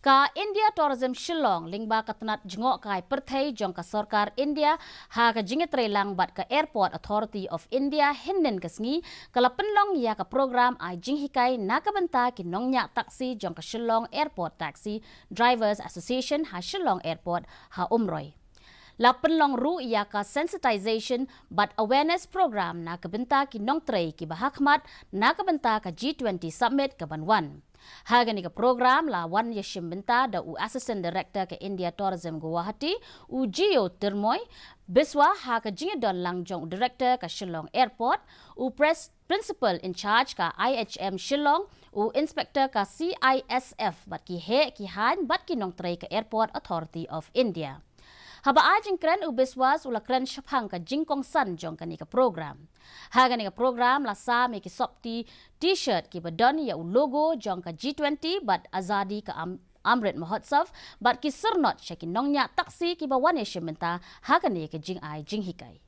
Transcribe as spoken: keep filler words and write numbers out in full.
Ka India Tourism Shillong lyngba ka tnat jngohkai pyrthei jong ka sorkar India ha ka jingïatreilang bad ka Airport Authority of India hynnin ka sngi ka la pynlong ïa ka program ai jinghikai na ka bynta ki nongñiah taxi jong ka Shillong Airport Taxi Drivers Association ha Shillong Airport ha Umroi. La pynlong ruh ïa ka sensitization bad awareness program na ka bynta ki nongtrei kiba hakhmat na ka bynta ka G twenty Summit ka ban wan. Ha kane ka program la wan ïashim bynta da u Assistant Director ka India Tourism Guwahati, u Geo Tirmoi Biswa, ha ka jingïadon lang jong u Director ka Shillong Airport, u Pres- Principal in charge ka I H M Shillong, u Inspector ka C I S F bad ki heh ki haiñ bad ki nongtrei ka Airport Authority of India. Haba ai jingkren, u Biswas u la kren shaphang ka jingkongsan jong kane ka program. Ha kane ka program la sam ïa ki sopti T-shirt kiba don ïa u logo jong ka G twenty bad Azadi ka Am- Amrit Mahotsav bad ki syrnod sha ki nongñiah taxi kiba wan ïashim bynta ha kane ka jingai jinghikai.